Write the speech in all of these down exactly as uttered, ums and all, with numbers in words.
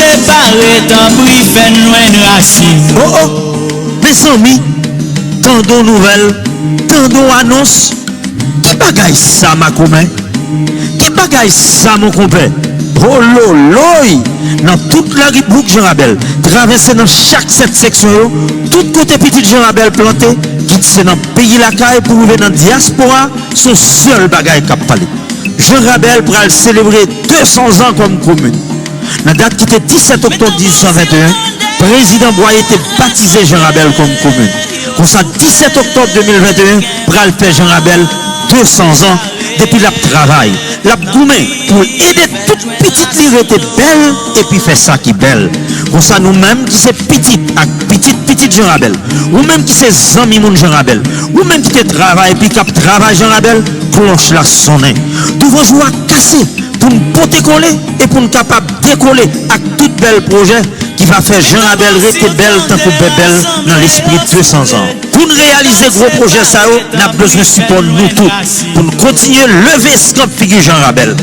Separe, tanpri, fè n jwenn rasin. Oh, oh! Mezanmi, tande yon nouvèl, tande yon anons. Ki bagay sa, makomè? Ki bagay sa, mon konpè? Hololoy! Nan tout lari bouk Jan Rabèl, travèse nan chak sèt seksyon yo, tout kote pitit Jan Rabèl plante, kit se nan peyi lakay pou rive nan dyaspora, se yon sèl bagay k ap pale. Jan Rabèl pral selebre de san zan kòm komin. Nan dat ki te disèt oktòb dizuit san venteyen, prezidan Bwaye te batize Jan Rabèl kòm komin. Konsa, disèt oktòb de mil venteyen pral fè Jan Rabèl de san zan depi l ap travay, l ap goumen pou l ede tout pitit li rete bèl epi fè sa ki bèl. Konsa, nou menm ki se pitit ak pitit pitit Jan Rabèl, ou menm ki se zanmi moun Jan Rabèl, ou menm ki te travay epi k ap travay Jan Rabèl, klòch la sonnen. Douvan jou a kase pou n pote kole e pou n kapab dekole ak tout bèl pwojè ki va fè Jan Rabèl rete bèl tankou bèbèl nan lespri de san zan. Pou n reyalize gwo pwojè sa yo, n ap bezwen sipò nou tout pou n kontinye leve eskanp figi Jan Rabèl.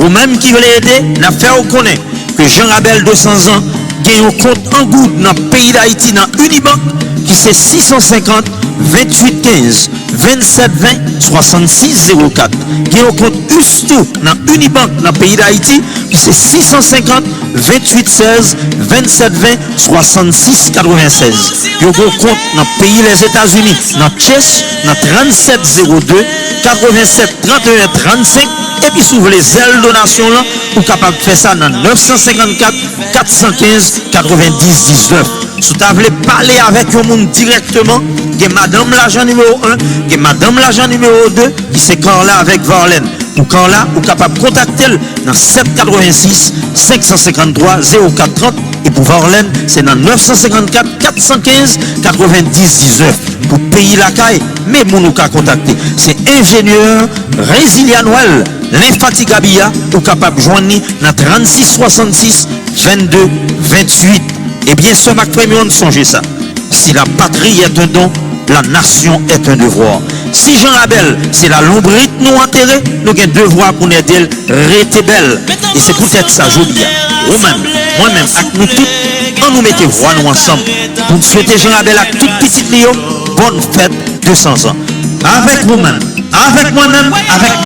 Ou menm ki vle ede, n ap fè w konnen ke Jan Rabèl de san zan gen yon kont an goud nan peyi Dayiti nan Unibank ki se sis san senkant, venntuit kenz, vennsèt ven, swasannsis zewo kat. Gen yon kont us tou nan Unibank nan peyi Dayiti ki se sis san senkant, venntuit sèz, vennsèt ven, swasannsis katrevennsèz. Yo gen yon kont nan peyi Lèzetazini, nan Chase, nan trannsèt zewo de, katrevennsèt tranteyen trannsenk, epi si w vle zèl donasyon lan, ou kapab fè sa nan nèf san senkannkat, kat san kenz, katrevendis diznèf. Si w ta vle pale avèk yon moun dirèkteman, gen Madanm Lajan nimewo en, gen Madanm Lajan nimewo de, ki se Carla avèk Varlène. Pou Carla, ou kapab kontakte l nan sèt katrevensis, senk san senkanntwa, zewo kat trant, e pou Varlène, se nan nèf san senkannkat, kat san kenz, katrevendis diznèf. Pou peyi lakay, men moun ou ka kontakte. Se enjenyè Rezilia Noël, lenfatigab ya, ou kapab jwenn li nan trannsis swasannsis, vennde, venntuit. Ebyen, sè m ak frè m yo, ann sonje sa. Si la patrie est un don, la nation est un devoir. Si Jan Rabèl se lalonbrit nou antere, nou gen devwa pou n ede l rete bèl. E se poutèt sa, jodi a, ou menm, mwen menm ak nou tout, ann nou mete vwa nou ansanm pou n swete Jan Rabèl ak tout pitit li yo bòn fèt de san zan. Avèk ou menm, avèk mwen menm, avèk